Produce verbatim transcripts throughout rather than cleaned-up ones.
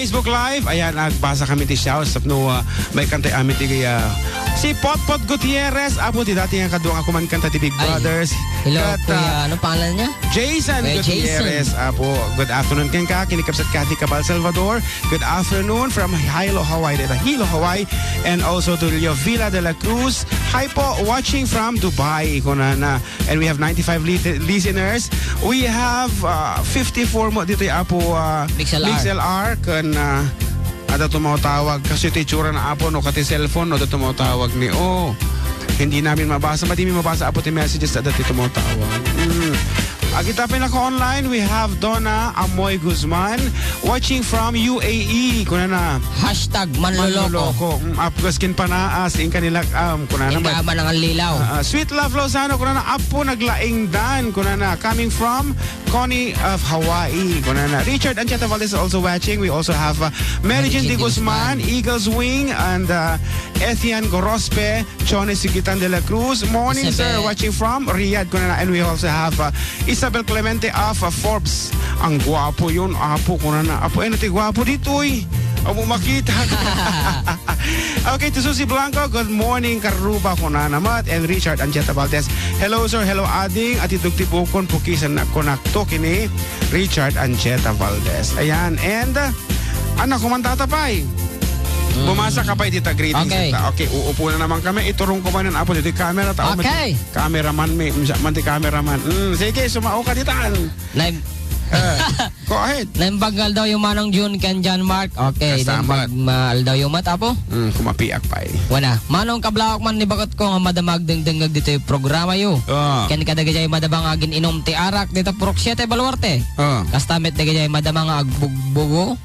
Facebook Live, ayan, agbasa kami ti shouts tapno, ah, maikantay amin ti, ah, si Potpot Gutierrez, apo ti dati nga kadua nga kumankanta ti Big Ay, Brothers. Hello, Kat, Kuya, ah, ano pangalan niya? Jason Kuya Gutierrez, Jason. Apo. Good afternoon kenka, kini Kabsat Kathy Cabal Salvador. Good afternoon from Hilo, Hawaii, dita Hilo, Hawaii. And also to Leovila de la Cruz. Hi po, watching from Dubai, kunana. And we have ninety-five lit-, listeners. We have, uh, fifty-four mo dito, Apo, uh, Mix L R. Mix L R, kan, uh, ada tumatawag. Kasi ti itsura na, Apo, no, kati cellphone, no, ada tumatawag ni, oh, hindi namin mabasa. Madi mi mabasa, Apo, ti messages, ada ti tumatawag. Mm. Agita pinaka-online, we have Donna Amoy Guzman, watching from U A E. Kunana, Hashtag manloloko. Manloloko. Mm, apgas kin panaas, inka nilak-am. Kunana, Inka man ang lilaw. Ah, ah, Sweet Love Lozano, kunana, Apo naglaing dan. Kunana, coming from Connie of Hawaii. Kunana, Richard Ancheta Valdez also watching. We also have, uh, Mary Mary Jane Jane de de Guzman, Guzman. Eagles Wing, and, uh, Ethian Gorospe. Johnny Sigitan de la Cruz. Morning, sir. Isabel. Watching from Riyadh, kunana. And we also have, uh, Isabel Clemente of, uh, Forbes. Ang gwapo yun, apo, kunana. Apo, eh, nati gwapo dito, eh. Amo makita. Okay, to Susie Blanco, good morning, Karuba, kunana met. And Richard Ancheta Valdez. Hello, sir. Hello, Ading. Ati Dugtibukon, pukisan na konakto kini Richard Ancheta Valdez. Ayan, and, uh, anak, kumanta ta pay. Mm. Bumasa ka pay dita greetings Okay. dita. Okay, uupo na naman kami. Iturong ko man ang apo dito, camera, tao, Okay. Cameraman, may, man ti cameraman. Mm, sige, sumao ka ditan. Nag- Eh, go ahead. Naimbag nga aldaw yung Manong June ken John Mark. Okay, Kastamat. Naimbag nga aldaw yung mata po. Mm, kumapiak pa eh. Wana, Manong kablawak man ni bakit ko nga madama agdengdengag dito yung programa yo. Ah. Ken kadagajay madama nga agin-inom ti arak dito Purok Siete Baluarte. Ah. Kasta met dagajay madama nga agbugbugo.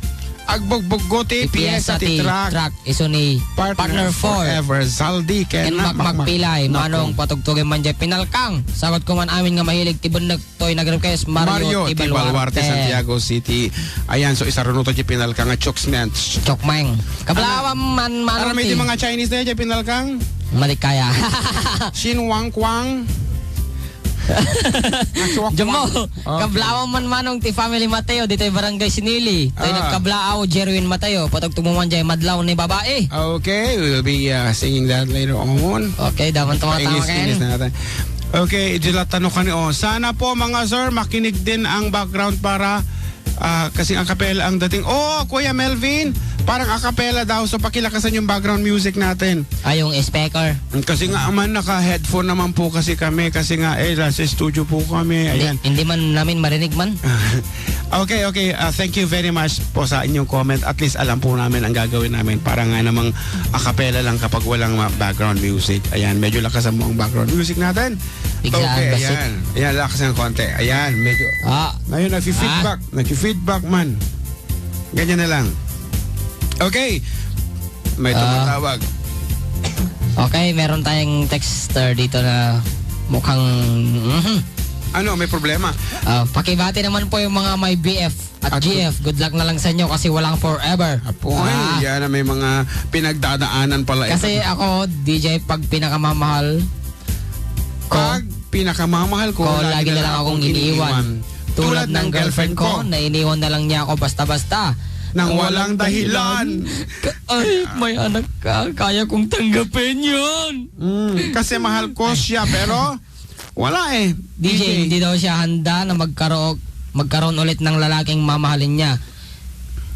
Agbugbugo ti Ti piyesa piyesa ti ti truck. Truck, isu ni Partner Partner four. Forever, Zaldi, ken Ken Makmak Makmak. Pilay, Naku. Manong patugtugen man jay pinalkang. Sagot ko man amin nga mahilig ti bennek toy nag-request, Mario Mario Tibaluarte. Tibaluarte, Santiago City. Ayan, so isaruno to ti pinalkang nga Chooks man. Chokmeng. Kablawan Ano? man, Manong Aram iti ti. Mga Chinese na jay pinalkang? Malikaya. Shin Wang Kuang. Jomo, Okay. Kablawan man manong ti family Mateo, ditoy Barangay Sinili. Toy Ah. nagkablaaw, Jerwin Mateo. Patugtog mo man jay madlaw ni babae. Okay, we will be, uh, singing that later on. Okay, daman tumatama English, kayo. English na natin. Okay, idilat tano kani, oh. Sana po, mga sir, makinig din ang background para Ah, kasing a cappella ang dating. Oo, Kuya Melvin, parang a cappella daw. So, pakilakasan yung background music natin. Ah, yung speaker. Kasi nga, man, naka-headphone naman po kasi kami. Kasi nga, eh, nasa studio po kami. Hindi, Ayan. hindi man namin marinig man. Okay, okay. Ah, thank you very much po sa inyong comment. At least, alam po namin ang gagawin namin. Para nga namang a cappella lang kapag walang ma-, background music. Ayan, medyo lakasan mo ang background music natin. Bigla Okay, ang basit. ayan. Ayan, lakas ng konti. Ayan, medyo. Ah. Ngayon, nagfi-feedback. Ah. Nagfi-feedback man. Ganyan na lang. Okay. May Ah. tumatawag. Okay, meron tayong texter dito na mukhang, mhm. Ano, may problema? Ah, pakibati naman po yung mga may B F. At At G F, good luck na lang sa inyo kasi walang forever. Apo, Ah. ay, yan na may mga pinagdadaanan pala ito. Kasi ako, D J, pag pinakamamahal ko, Pag pinakamamahal ko, ko, lagi lagi na na lang lang akong akong iniiwan. iniiwan. Tulad Tulad ng ng girlfriend girlfriend ko, ko. na iniwan na lang niya ako basta-basta. Nang Nang walang walang dahilan. dahilan. Ka-, ay, may anak ka. Kaya kong tanggapin yun. Mm, kasi mahal ko Ay. siya, pero Wala eh. D J, D J. hindi daw siya handa na magkaroon, magkaroon ulit ng lalaking mamahalin niya.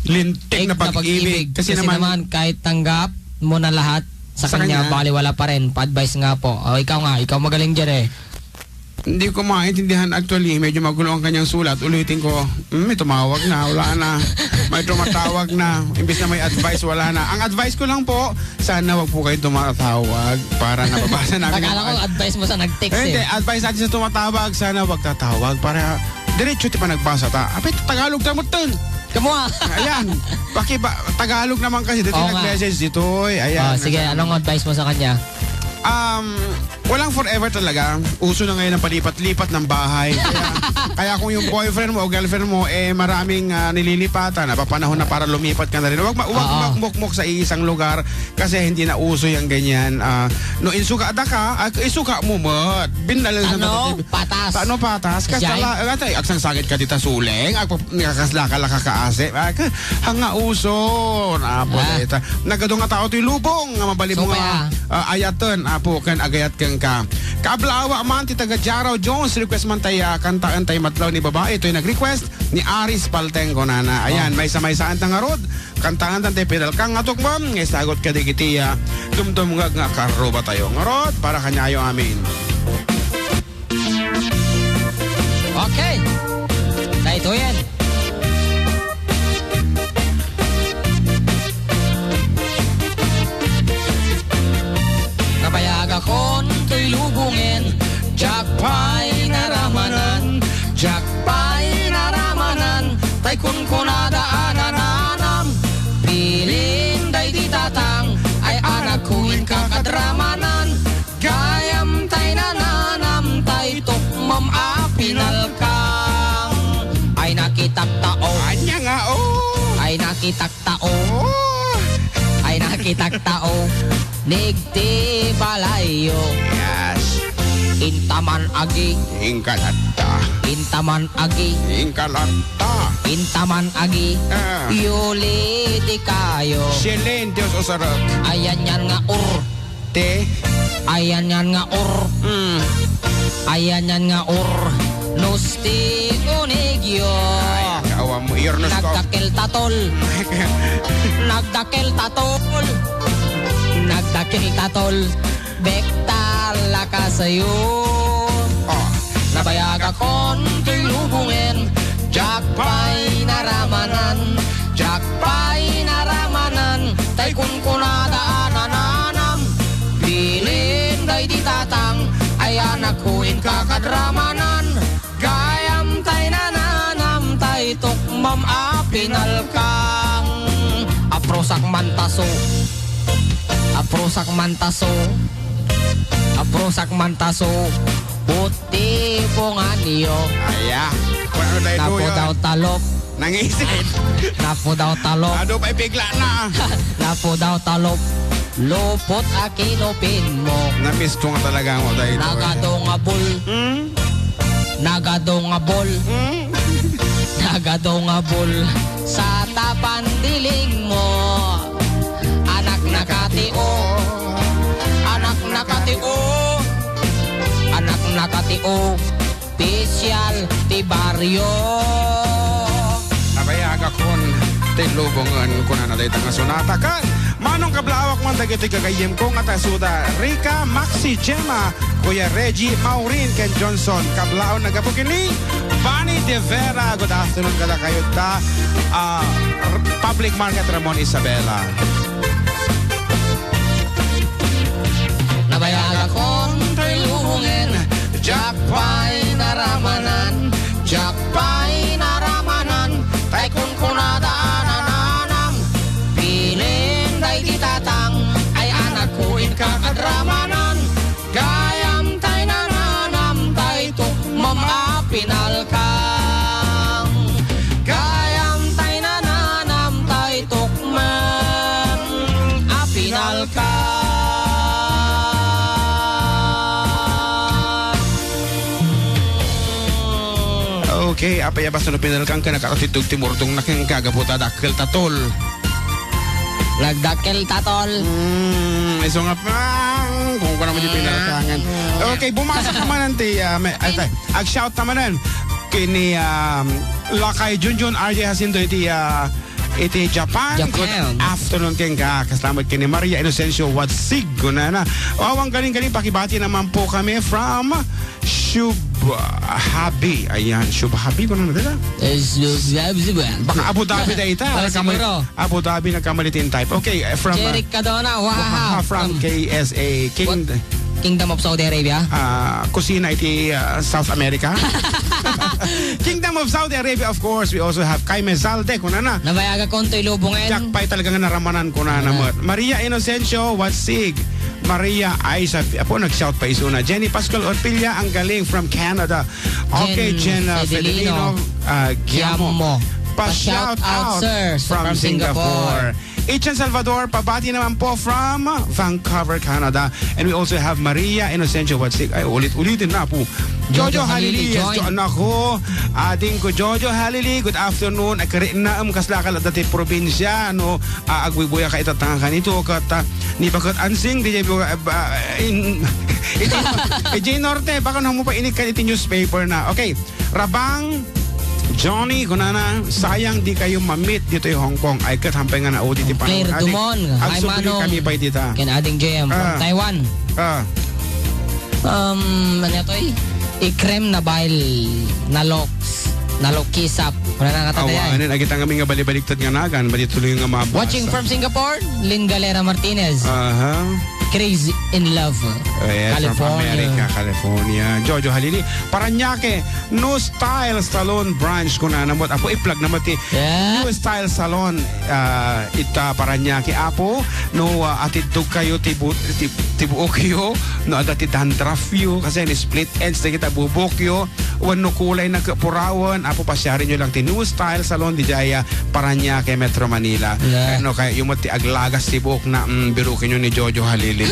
Lintik na Lintik na pag-ibig. pag-ibig. Kasi Kasi naman, naman, kahit tanggap mo na lahat sa Sa kanya, kanya. baliwala pa rin. Pa-advice nga po. O, ikaw nga, ikaw magaling dyan eh. Hindi ko maintindihan actually. Medyo magulo ang kanyang sulat. Ulitin ko, "Hmm, may tumawag na, wala na. May tumatawag na. Imbis na may advice, wala na." Ang advice ko lang po, sana wag po kayo tumatawag para nababasa namin Akala yung ko ad- advice mo sa nag-text Eh, hindi. eh. Advice natin sa tumatawag, sana wag tatawag para diretso ti panagbasa ta. Apay, Tagalog ta mo, tol. Kamu ah. Ayan. Pakiba-, Tagalog naman kasi. Dito Oo nga. nag-message dito, eh. Ayan. Oh, sige, Ayan. anong advice mo sa kanya? Um, walang forever talaga. Uso na ngayon ang palipat-lipat ng bahay. Kaya, kaya kung yung boyfriend mo o girlfriend mo, eh, maraming, ah, nililipatan, napapanahon na para lumipat ka na rin. Huwag ma-, huwag Oo. magmukmok sa iisang lugar kasi hindi na uso yung ganyan. Ah, no, insuga da ka, ah, isuga mo met. Binalal sa Ano? Patas. Ano patas? Kasi Jai? Tala, atay, agsangsangit ka dita suling, agpa-, nakaslaka-laka ka asi. Ah, ka-, hanga uso. Ah, Ah. boleta. Nagado nga tao to'y lubong, nga mabalin mo So, nga, kaya? ah, ayaten, apo, ken agayat kenka. Kablaawa man ti taga Jaraw Jones, request man tay, ah, kantaen tay Matlaw ni Babae, to'y nag-request ni Aris Palteng, kunana. Ayan, Oh. maysa-maysaan ta ngarud, kantaen tay Pinalkang nga tukmam, nga isagut kadagiti, ah, dumdumngeg nga karruba tayo. Ngarud, para kaniayo amin. Okay. Daytoyen. Nabayagakon toy lubongen, diak pay naramanan, diak pay naramanan, tay kunkunada a nananam. Bilin daydi tatang, ay anakko inka kadramanan. Gayam tay nananam tay tukmam a pinalkang. Ay nakitak tao. Anya nga, oh. Ay nakitak tao. Oh. Ay nakitak tao. Nigti balayyo. Yes. Intaman agi. Ingkalatta. Intaman agi. Ingkalatta. Intaman agi. Ah. Yuli di kayo. Silen, Dios usarek. Ayan yan nga ur. Te. Ayan yan nga ur. Mm. Ayan yan nga ur. Nusti unigyo. Ay, kaawam mo. Your nose ko. Nagdakkel tatol. Nagdakkel tatol. Nagdakkel tatol. Bektal la kasayo. Oh. Nabayagakon toy lubongen. Diak pay naramanan. Diak pay naramanan, tay kunkunada a nananam. Bilin daydi tatang, ay anakko inka kadramanan. Gayam tay nananam, tay tukmam a pinalkang. Aprosak mantaso. Aprosak mantaso. Aprosak mantaso. Ti punganyo. Aya. Kung ano tayo Napo doon. daw talop. Nangisit. Napo daw talop. Ano pa ipigla na? Napo daw talop. Lupot a kinupin mo. Namiss ko nga talaga ang Oday ito, eh. Nagadong a bul. Hmm? Nagadong a bul. Hmm? Nagadong a bul. Sa tapandiling mo. Anak na katio. Anak na katio. Anak na katio. Pisyal ti baryo. Nabayagakon ti lubongen, kunana dayta nga sonata. Ken, manong kablaawak man dagiti gagayyemko nga taga-Suda, Rica, Maxi, Gemma, Kuya Reggie, Maureen, ken Johnson. Kablaawna gapu ken ni Bunny De Vera. Good afternoon kadakayo ta, ah, R-, Public Market Ramon Isabela. Nabayagakon toy lubongen, diak pay naramanan, diak pay naramanan, tay kunkunada a nananam. Bilin daydi tatang, ay anakko inka kadramanan. Gayam tay nananam, tay tukmam a pinalkang. Gayam tay nananam, tay tukmam a pinalkang. Okay, apay a basta no pinalkang ka, nakakatitog ti murdong na ken kagapu ta dakkel ta tol. Nagdakkel ta, tol. Mm, isu nga pang, kung ko naman yung pinalkangan. Okay, bumasa ka man ti, ah, may, ay, tay, ag-shout naman kini, um, Lakay Junjun R J Jacinto iti, ah, iti Japan. Japan. Good afternoon, kenka. Kasama kini Maria Inocencio Wadsig, kunana. Awang galing-galing, pakibati naman po kami from Shub Habi. Ayan, Shub Habi, kunana, dala? Eh, Shub Habi, Shub Habi. Baka Abu Dhabi na ita. Baka Kamay-, siguro. Abu Dhabi, nagkamali ti type. Okay, eh, from, uh, Jeric Cadona, wow. Wahaha from From K S A, King-, What? Kingdom of Saudi Arabia? Ah, kusina iti, ah, South America. Kingdom of Saudi Arabia, of course. We also have Kaime Zalde, kunana. Nabayaga kontoy lubongen. Jack Pie talaga nga naramanan, kunana. Kunana. Maria Inocencio, Watsig. Maria Aiza, apo, nag-shout pa isuna. Jenny Pascual Orpilla, ang galing from Canada. Okay, Jen, Jen, uh, Fidelino, Fidelino, uh, Giamo. Giamo. Pa-shout Pa-shout out, out, sir, from from Singapore. Singapore. Ichan Salvador, pabati naman po from Vancouver, Canada. And we also have Maria Inocencio Watsik. Ay, ulit-ulitin na po. Jojo Jojo Halili, Halili, yes, join. Jo-, nako, ading ko, Jojo Halili, good afternoon. Ay, kari na, um, kasla ka la dati probinsya, no? Ah, agbuybuya ka itatanga kanito, kat, ah, ni Bakit Ansing, di jay, ah, in, iti, iti Norte, baka nang mo pa inikkan iti newspaper na. Okay, Rabang, Johnny, kunana, sayang di kayo mamit dito yung Hong Kong. Ay, kat hampay nga naudi ti Claire panahon. Adik, Dumon, hi, agsubli Manong. Kami pa dita. Ken Ading J M from Ah. Taiwan. Ah. Um, ano to eh? Ikrem na bail, naloks, nalokisap. Wala na kata Awa, yan. Anen, agitang kami nga balibaligtad nga nagan, bali tuloy nga mabasa. Watching from Singapore, Lynn Galera Martinez. Aha. Crazy in Love, Oh, yeah, from California. America, California. Jojo Halili, Paranaque, New Style Salon Branch, kunana mo. Apo, i-plug naman ti Yeah. New Style Salon, ah, ita Paranaque, apo, no, ah, atidtog kayo ti bu-, ti, ti buokyo, no, adda ti dandruffyo, kasi ni split ends na kita bubokyo, wenno kulay na kapurawan, apo, pasiarinyo lang ti New Style Salon, di jaya, Paranaque, Metro Manila. Yeah. Ano, kaya yung ti aglagas ti buok na, mm, birukin nyo ni Jojo Halili.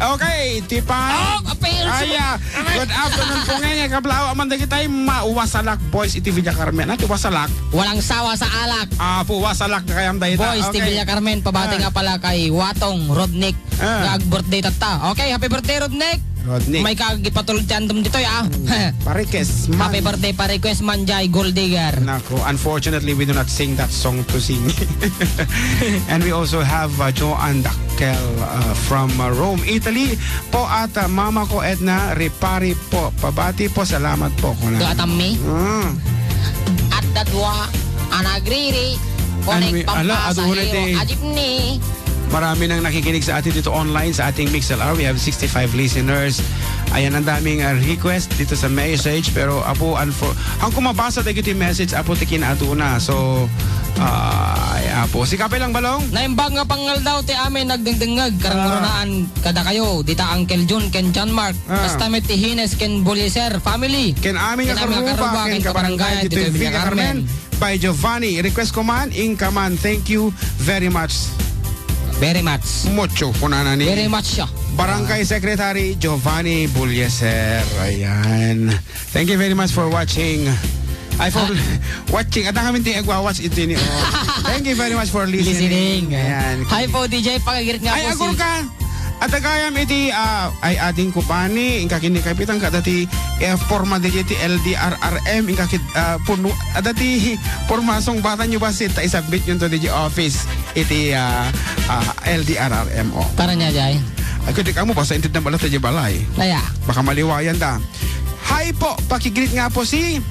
Okay, ti pa. Oh, apil! Ay, ah, Good afternoon po ngayon, eh, kablaw. Amanda kita, eh, ma-, Wasalak Boys iti Villa Carmen. Ano, Wasalak? Walang sawa sa alak. Ah, po, Wasalak na kayam dayta. Boys, ti Okay. Villa Carmen, pabati Ah. nga pala kay Watong Rodnick Ah. nga ag-birthday tatta. Okay, happy birthday, Rodnick. Rodnick. May kagipatulog ti andam ditoy, ah. Parikes man. Happy birthday, Parikes man, jay, Gold Digger. Nako, unfortunately, we do not sing that song to sing. And we also have, uh, Joanne Dakkel, uh, from, uh, Rome, Italy. Po at, uh, mama ko, Edna Ripari po. Pabati po, salamat po. Kuna. Do atammi? Mm. At dadwa, anagriri, And we, konek ala, pampasa, adu ulit hero, eh. Ajipni. Marami nang nakikinig sa atin dito online sa ating Mix L R. We have sixty-five listeners. Ayan, ang daming, uh, request dito sa message. Pero, apo, unfor-, ang kumabasa tayo ito yung message, apo, ti kinaduna. So, ah, ay, apo. Si Kape lang, Balong? Naimbag nga pangngal daw ti amin nagdengdengngeg, karang Ah. Runaan kadakayo, dita Uncle Jun ken John Mark, Ah. kasta met ti Hines ken Buliser family. Ken amin nga Ken amin nga karuba, karuba, ken ken kabarangay, kabarangay, ditoy ditoy Villa Villa Carmen. Carmen. By Giovanni. Request ko man, inka man. Thank you very much. Very much. Mucho, kunana ni Very much siya. Barangay Ah. Secretary Giovanni Buliser. Ayan. Thank you very much for watching. Ay, for Ah. watching. At ang amin din, agwa-watch ito ni, oh. Thank you very much for listening. Listening. Ayan. Hi po, D J. Pakigirit nga Ay, po agor si ka. At agayam iti, ah, ay, ading ko pa ni, inka kini kapitan ka dati, eh, forma di iti L D R R M, inka kit, ah, puno, ah, dati, forma song bata nyo ba sit, ta isubmit nyo to di office, iti, ah, ah, L D R R M, oh. Para niya, Jay. Ay, kundi ka mo, basta intid na bala tayo balay. Kaya. Baka maliwayan da. Hi po, pakigreet nga po si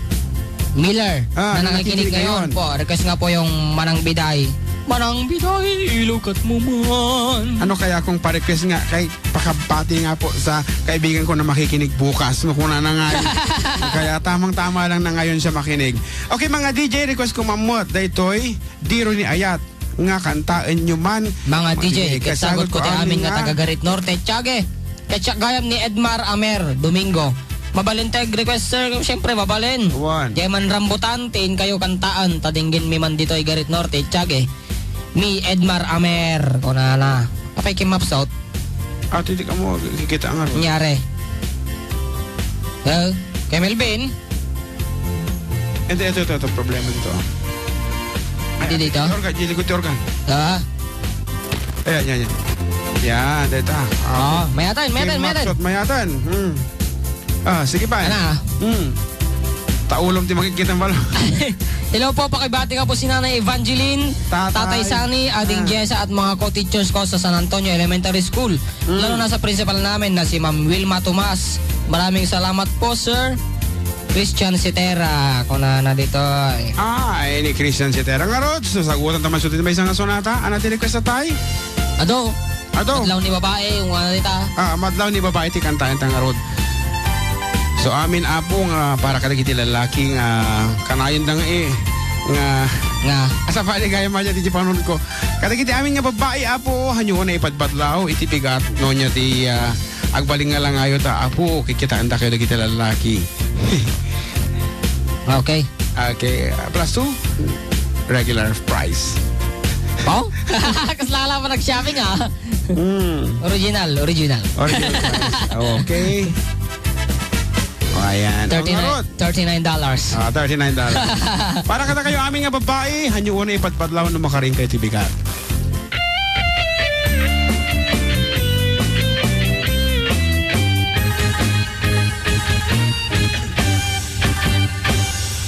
Miller, Ah, na na nakikinig nakikinig ngayon ngayon. po. Request nga po yung Manang Biday. Manang Biday, ilukat mo man. Ano kaya kung pa-request nga kay pakabati nga po sa kaibigan ko na makikinig bukas? No, kuna na nga. Kaya tamang-tama lang na ngayon siya makinig. Okay, mga D J, request ko mamot. Daytoy, Diro ni Ayat. Nga kantaen nyo man. Mga D J, Mga D J, kasagot ko ti amin nga taga Garrett Norte, Tiague. Ket siak gayam ni Edmar Amer Domingo. Mabalin ti request, sir, siyempre, mabalin. Wan. Diay man rambutan, tiin kayo kantaan, ta dinggin mi man ditoy Garrett Norte, Tiague. Ni Edmar Amer, kunana. Apay kim mapsot? Ate, di ka mo kikita nga ron. Nangyari. Hello? Kay Melvin? Ito, ito, ito, ito, problema dito. Hindi dito? Organ, di likod ti organ. Ah. Ayan, yan, yan. Yan, dito. Ah. Oh, mayatan, mayatan, Team mayatan. Maxot, mayatan. Hmm. Ah, sige pa. Ana? Hmm. Taulom ti makikita mo pala. Hello po, pakibati nga po si Nanay Evangeline, Tatay. Tatay Sani, Ading Ah. Jessa at mga co-teachers ko sa San Antonio Elementary School. Mm. Lalo na sa principal namin na si Ma'am Wilma Tomas. Maraming salamat po, sir. Christian Sitera, kuna na ditoy. Ah, ay, ni Christian Sitera. Nga, Rod, sasagutan taman sa may isang sonata. Ano ti request na tay? Ado. Ado. Madlaw ni babae, yung ano dita. Ah, madlaw ni babae, ti kantayan ta nga, Rod. So, amin, apo, nga para kadagiti lalaki nga kanayon da nga, eh, nga Nga. Asa pa di kayo madya ti panunod ko. Kadagiti amin nga babbai, Apo, hanyo na ipadpadlaw, iti bigat, no, nya ti, ah, agbaling nga langayo ta, Apo, kikitaen da kayo dagiti lalaki. Okay. Okay, ah, plus two, regular price. Oh? Kasla lang pa nag-shopping, ah. Mm. Original, original. Original price. Okay. O, ayan. Ang Thirty-nine, harot. Thirty-nine dollars. Ah, thirty-nine dollars. Para kada kayo amin nga babae, hanyo una ipadpadlaw no makaring kayo ti bigat.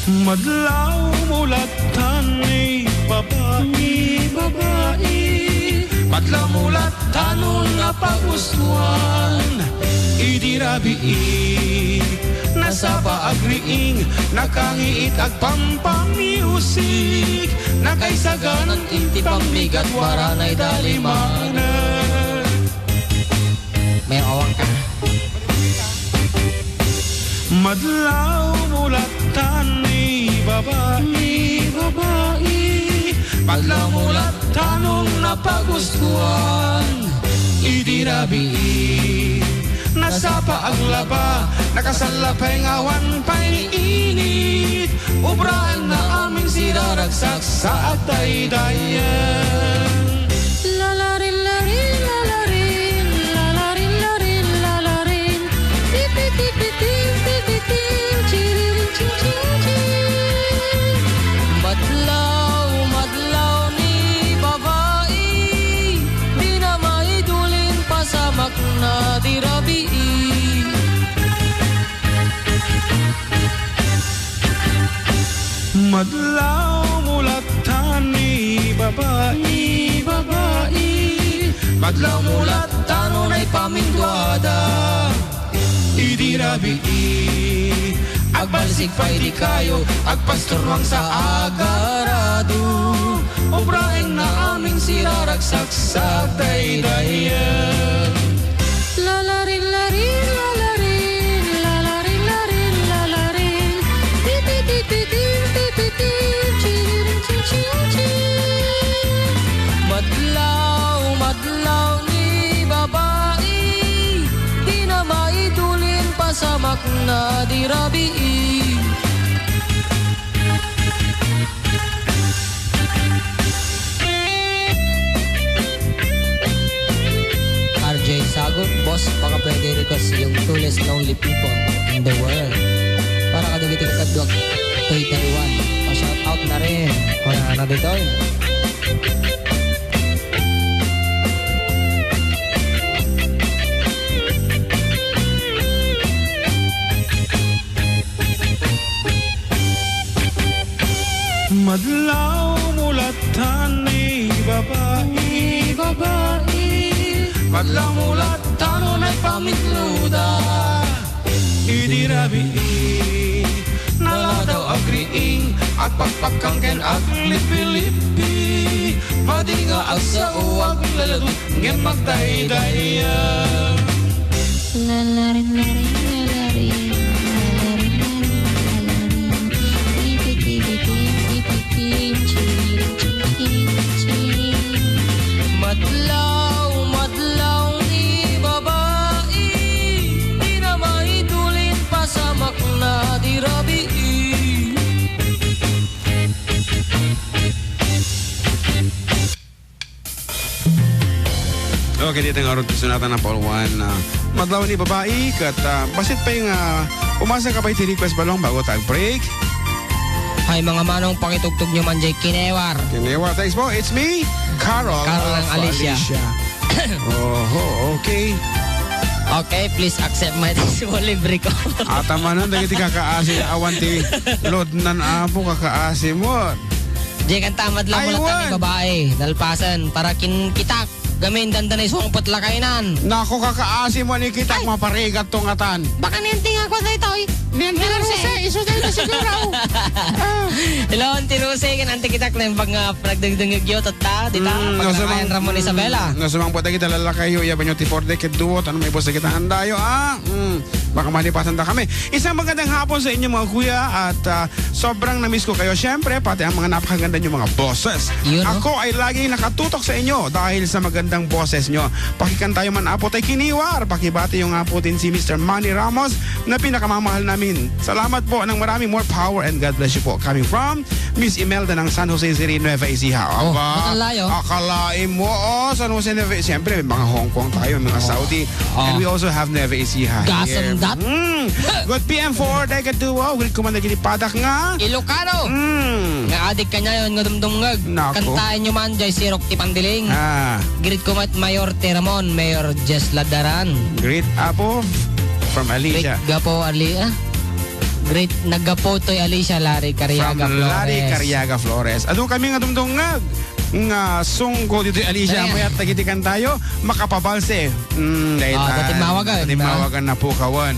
Madlaw mulattan ni babai, babai. Madlaw mulattan no napagustuan. Idi rabii, nasapa agriing, nakangiit agpampamusik, nakaisaganan inti pammigat waranay dalimanan. May awang ka. Madlaw mulattan ni babai, babai. Madlaw mulattan no napagustuan. Idi rabii, nasapa aglaba, nakasallapay nga awan pay init. Ubraenna amin siraragsak sa agdaydayan. Lalarin, larin, lalarin, lalarin, larin, lalarin. Tipi, tipi, tim, tipi, tim, chiririn, ching, ching, ching. Madlaw, madlaw ni babai, dina maidulin pasamakna di rabii. Madlaw mulattan ni babai, babai. Madlaw mulattan no naipamintuada. Idi rabii, agbalsig pay di kayo, agpasturmang sa agarado. Ubraenna amin siraragsak sa agdaydayan. Lalarin, larin, lalarin, lalarin, larin, lalarin. Titi, titi, tim, titi, tim, chiririn, ching, ching, ching. Madlaw, madlaw ni babai, dina maidulin pasamakna di rabii. R J Sagot, boss, baka pwede request yung Two Less Lonely People in the World. Para kadagiti kakaduak, Toy Taiwan. Pa-shout out na rin. Wala na dito. Madlaw mulattan ni babai, babai. Madlaw mulattan no naipamitluda. Idi rabii, naladaw agriing, agpakpakkan ken aglipilippi. Madi nga agsao, aglaladut, ngem magdaydayaw. Lalarin, larin, lalarin, lalarin, larin, lalarin. Tipitipiti, tipiti, chiri, chiri, chiri. Madlaw, madlaw ni babai, dina maidulin pasamakna di rabii. Okay, dito nga arot, gusto natin na Paul Juan, ah, madlaw ni babai, kat, ah, basit pa yung, ah, umasa ka pa iti request balong bago tag break. Hi, mga manong, pakitugtog nyo man jay Kinewar. Kinewar, thanks po. It's me, Carol, Carol ng of Alicia. Alicia. Oho, okay. Okay, please accept my thanks mo, libre ko. Atamanan, dagiti kakaasi, awan ti load nan apo, kakaasi mo. Di kan tamad lang Ay, mula wan. Tani babae, nalpasan, para kin kitak, gamin dandanay suang put lakaynan. Nako, kakaasi mo ni kitak, Ay. Maparigat tong atan. Baka ninting ako sa ito, eh. Ni Auntie Rose, isu tayo na siguro. Ah. Hello, Auntie Rose, kan Auntie kitak na yung pag, ah, nagdengdengeg yo, tatta, di ta? Mm, Pag nakayan Ramon Isabela. Mm, nasumang po tayo kita lalakayo, iya ba nyo ti four decade duo, ano may boss na kita andayo, ah? Mm. Baka malipatandakami. Isang magandang hapon sa inyo, mga kuya, at, ah, sobrang namiss ko kayo. Siyempre, pati ang mga napakaganda niyong mga boses. Yun, no? Ako ay laging nakatutok sa inyo dahil sa magandang boses niyo. Pakikantayo man, Apo, tay kiniwar. Pakibati niyo nga po din si Mister Manny Ramos na pinakamamahal namin. Salamat po ng marami. More power and God bless you po. Coming from Miss Imelda ng San Jose City, Nueva Ecija. Oh, aba, ba't ang layo? Akalain mo, oh, San Jose, Nueva Ecija. Siyempre, may mga Hong Kong tayo, may mga Saudi. Oh. And we also have Nueva Ecija here. Gasam dat. Mm. Good P M for Dega Duo. Will kumanda gini padak nga. Ilocano. Mm. Nga adik kanyayon nga dumdumngeg. Nako. Kantaen nyo man, jay sirok ti pandiling. Ah. Greet ko met Mayor Teramon, Mayor Jess Ladaran. Greet, Apo, from Alicia. Greet, Gapo, Ali-, ah? Greet, naggapo toy Alicia, Larry Cariaga From Larry Flores. Cariaga Flores. Adu kami nga dumdumngeg nga sungko ditoy Alicia, Ayan. Mayat dagiti kantayo, makapabalse. Mm, dayta. Ah, dating mawagan. Dating Ah. mawagan na po kawan.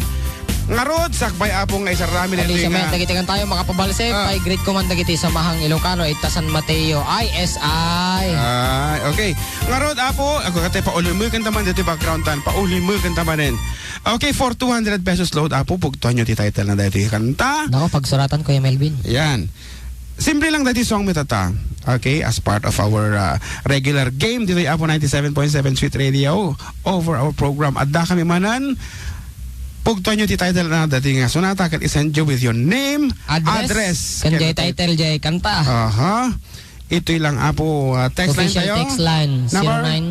Ngarud, sakbay Apo nga isarami Alicia, ditoy nga mayat dagiti kantayo, makapabalse, Ah. pay greet ko man dagiti samahang Ilocano, ita San Mateo, I S I. Ah, okay. Ngarud, Apo, ako kate, paulimeken ta man ditoy background tan, paulimeken ta manen. Okay, for two hundred pesos load, Apo, pugtuan nyo ti title na daytoy kanta. Nako, pagsuratan, Kuya Melvin. Yan. Simple lang daytoy song mi tata. Okay, as part of our, uh, regular game ditoy Apo ninety-seven point seven Sweet Radio over our program. Adda kami manen, pugtuan nyo ti title na daytoy nga sonata, ket isend nyo with your name, Address, address, ken ken jay title, jay kanta. Aha. Itoy lang, Apo, uh, text line Official tayo. Text line, Number? Zero nine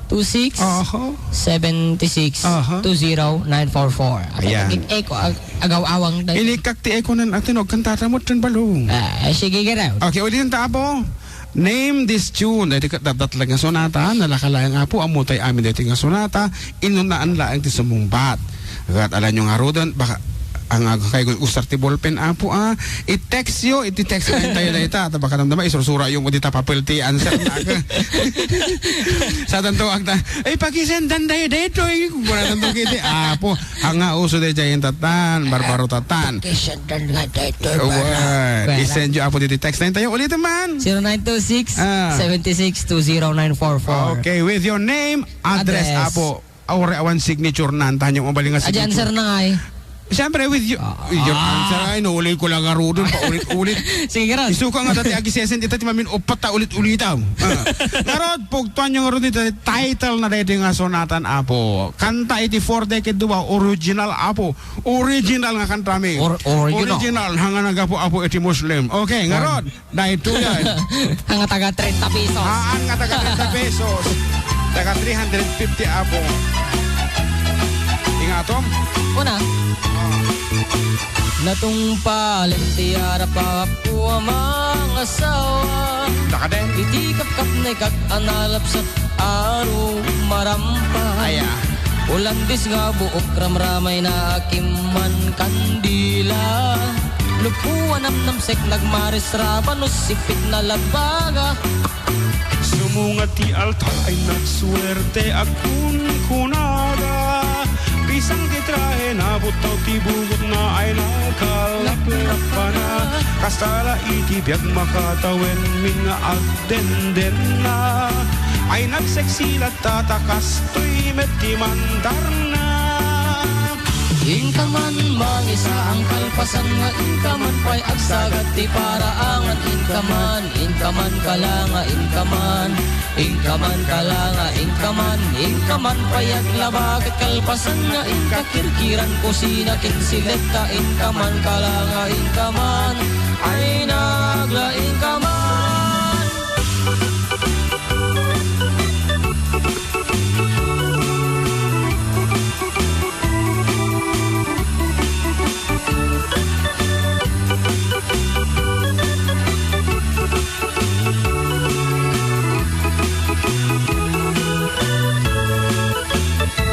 two six, Aha. seven six, Aha. two zero nine four four. Ayan. Ag-, ag-, echo, ag-, agaw-awang tayo. Inikak ti echo nan atin, og kantata mo, Tren Balong. Ah, sige, giraw. Okay, ulitin ta, Apo. Name this tune. Daytoy ket datdatlag nga sonata, nalaka laeng, Apo, ammo tay amin daytoy nga sonata, inunaan laeng ti sumungbat. Ket alanyo ngaruden, baka, ang ag-, kay usar ti ballpen, Apo, ah. I-text yo, iti text line tayo dayta. Ta baka damdama, isursura yo mo dita papel ti answer na. Sa tanto, agta, "Ay, pakisendan tayo daytoy." Kung wala tanto kiti, Apo, anga uso dayta yung tatan, barbaro tatan. Pakisendan nga daytoy, Awan. Bara. Isend yo, Apo, diti text line tayo. Ulitin man. Zero nine two six, Ah. seven six, two zero nine four four. Okay, with your name, address, Address. Apo. Aw, re, awan signature na, antahan yung mabaling nga Adi, signature. Answer na nga eh. Siyempre, with your, Ah. with your answer, ay, naulay ko lang nga rudon, paulit-ulit. Sige, Rod. Isuka nga dati, agisesend ita, ti mamin, upat ta ulit-ulitam. Ah. Ngarod, pugtuan nyo ngarod ita, title na daytoy nga sonatan, Apo. Kanta iti four decade dua, original, Apo. Original nga kanta mi. Or-, original. Original, hanga nagapu, Apo, iti Muslim. Okay, ngarod. Daytoy yan. Nga taga treinta pesos. Haan nga taga treinta pesos. Taga three hundred fifty, Apo. Ingatom? Una. Natungpalen ti arap a apo a mangasawa. Dakade. Iti kapkapnek a nalapsat a rumarampa. Aya. Ulandis nga buok ramramayna a kimman kandila. Lupo a namnamsek nagmares rabano sipit na labaga. Sumungat ti altar ay nagsuerte a kunkunada. Pisang ti trahe na buttaw ti bugotna ay nakalaplapana. Kasta la iti biag makatawen min nga agdendenna. Ay nagseksi latta ta kastoy met ti mandarna. Inka man mangisaang kalpasan nga inka man pay agsagat ti paraangan, inka man, inka man kalanga, inka man, inka man kalanga, inka man, inka man pay aglaba ket kalpasan nga inka kirkiran kusina ken siletta, inka man kalanga, inka man ay nagla, inka man.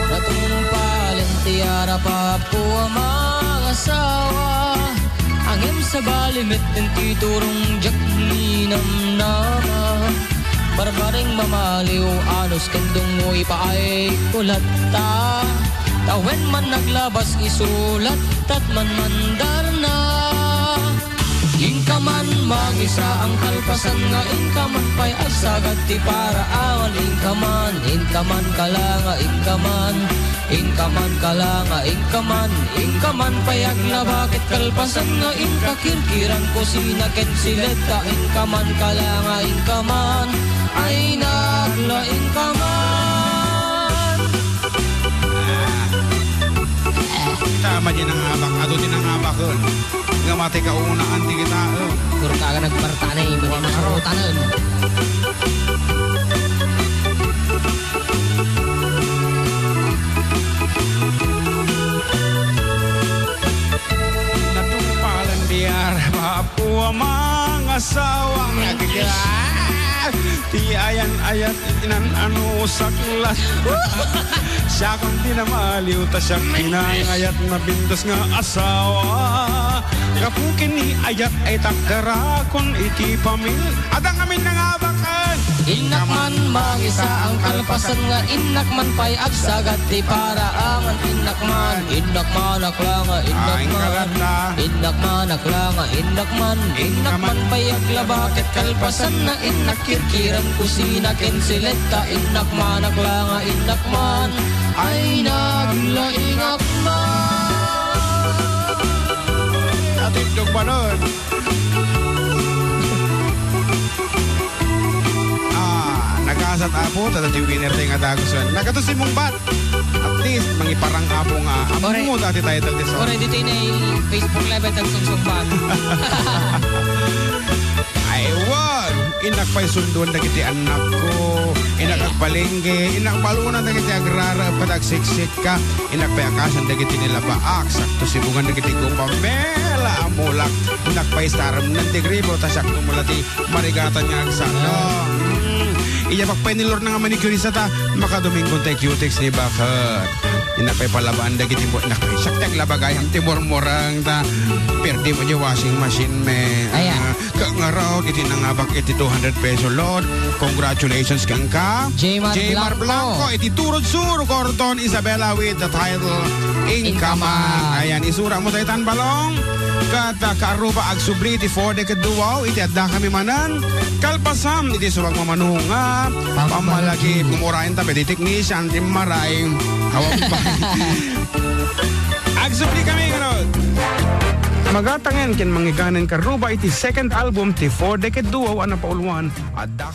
Natungpalen ti arap a apo a mangasawa. Ngem sabali met ti turong diak ninamnama. Barbareng mamaliw, anus ken dungngo ipaayko latta. Ta wen man naglabas isu lattat manmandarna. Inka man mangisaang kalpasan nga inka man pay agsagat ti paraangan, inka man, inka man kala nga inka man, inka man kala nga inka man, inka man pay aglaba ket kalpasan nga inka kirkiran kusina ken siletta, inka man kala nga inka man, ay nagla inka man. Tama di nangabak, adu di nangabakon. Nga mati kaunaan ti kitaem. Puro ka nga nagpartanay, madi masurutanen. Natupalan di arap apo a mangasawa. Agda! Ti ayan-ayat inan ano saklas. Siakon ti namaliw ta siak ti nangayat mabindas nga asawa. Gapu ken ni ayat ay takderakon iti pamil-, adda ngamin nangabakan. Innak man mangisaang kalpasan nga innak man pay agsagat ti paraangan. Innak man, innak man, akla nga innak Ay, man. Innak man, akla nga innak man. Innak man pay aglaba ket kalpasan na innak kirkiran kusina ken siletta. Innak man, akla nga innak man. Ay, naglaingak man. Atindog manen. Ah, nagasat, Apo, ta ti winner tayo nga dagusan. Nagatos ti mungbat. At least, mangiparang, Apo, nga ammo dati title ti song. Ore, dito inay Facebook Live at agsungsungbat. Ay, wan! Innak pay sunduan dagiti annakko. Innak agpalengke. Innak balunan dagiti agrara, pad agsiksik ka. Innak pay akasan dagiti nilabaak. Sakto sibungan dagiti gupamela a mulak. Innak pay sarem nan ti gribo, ta siak tumula ti marigatan nga agsano. Mm. Iya pakpainilor na nga manicurista ta, makadominggon tay cutex ni baket. Innak pay palabaan dagiti mo, innak pay siak ti aglaba gayam ti murmurang ta. Perdi mo di washing machine me. Aya. Ah, Ka ngarud iti nangabak iti two hundred peso load. Congratulations kenka. Jmar Jmar Blanco. Blanco, iti Turod Sur, Cordon Isabela with the title Inka Man. Inka Man. Ayan, isura mo daytan balong. Ket, ah, Karuba agsubli iti four decade duo, iti adda kami manen. Kalpasan, iti subag mamano nga Pamalagip. Pamalagip. Gumurayan ta, pwede technician, timmaray. Hawak pa. Agsubli kami, ngarud. Magatangen ken mangiganen Karuba iti second album ti Four Decade Duo a napauluan. Adda